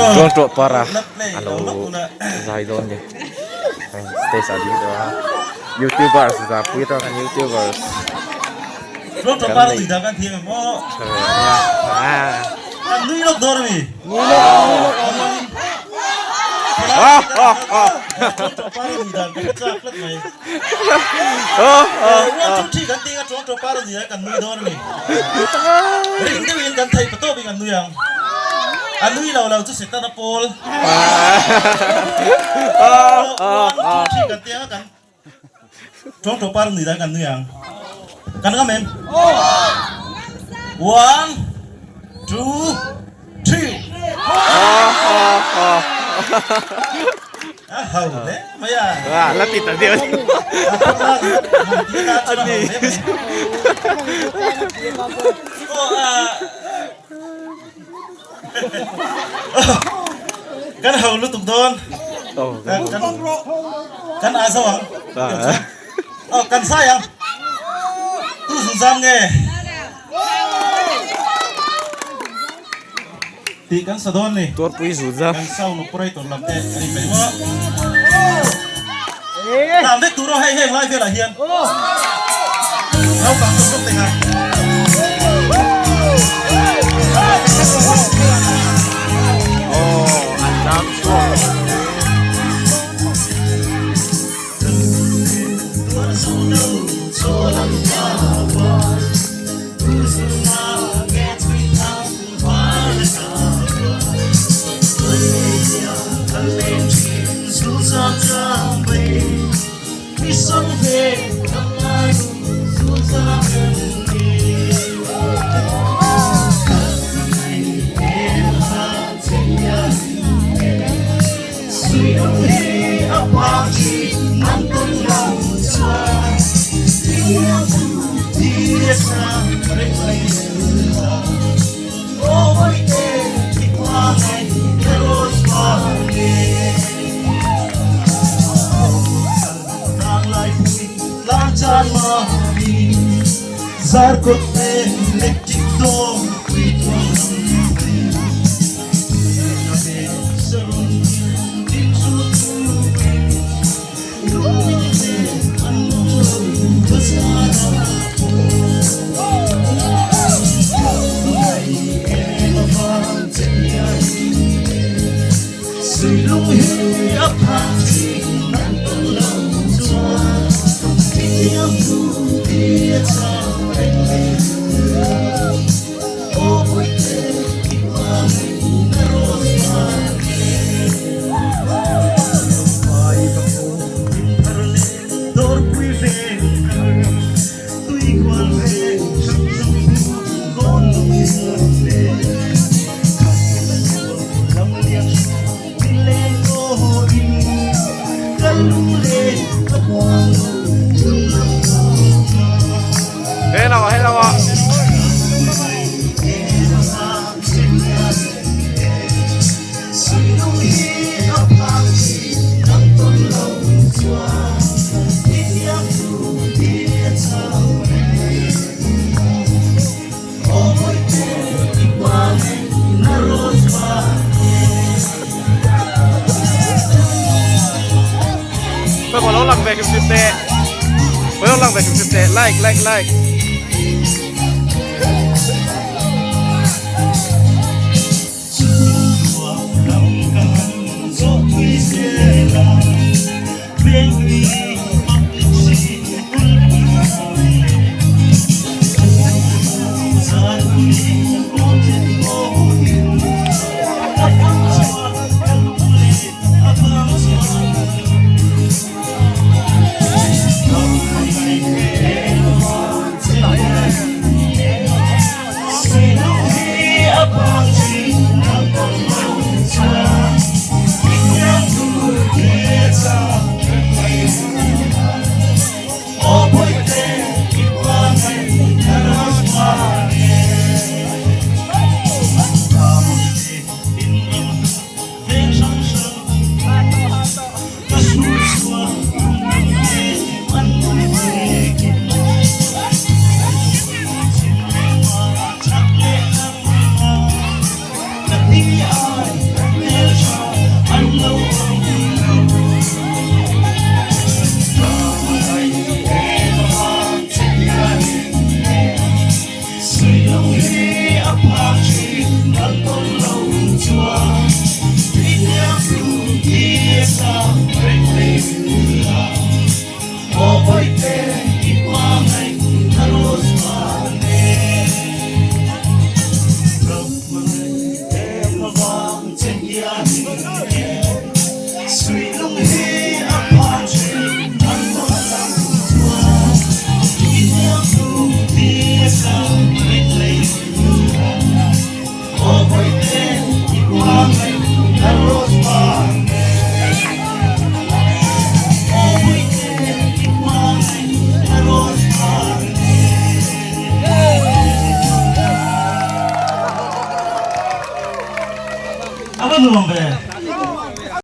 Tuangtuah para a lo zai dawn ni hei stage ah ding tawh a youtubers zahpui atang khan youtubers kan neih tha ve ania A nui lo lo chu Setana pawl. Kan tia kan Tawng tawh par nui dan kan nui ang. Kan ngam em? One, two, three. A ho hle mai a. La ti ta deuh. A ni. Kan ho lutuk dawn. Kan a zo ang. Oh, kan sai ang. Tu zun zam nge. Tih kan sa dawn ni. Tuarpui zun zam. Kan sound operator lam te ani mai maw. Lam vek tur aw hei heng lai velah hian. Naupang zawk zawk te kha. Aw an lam chhuak. Like like like. A va nuam ve.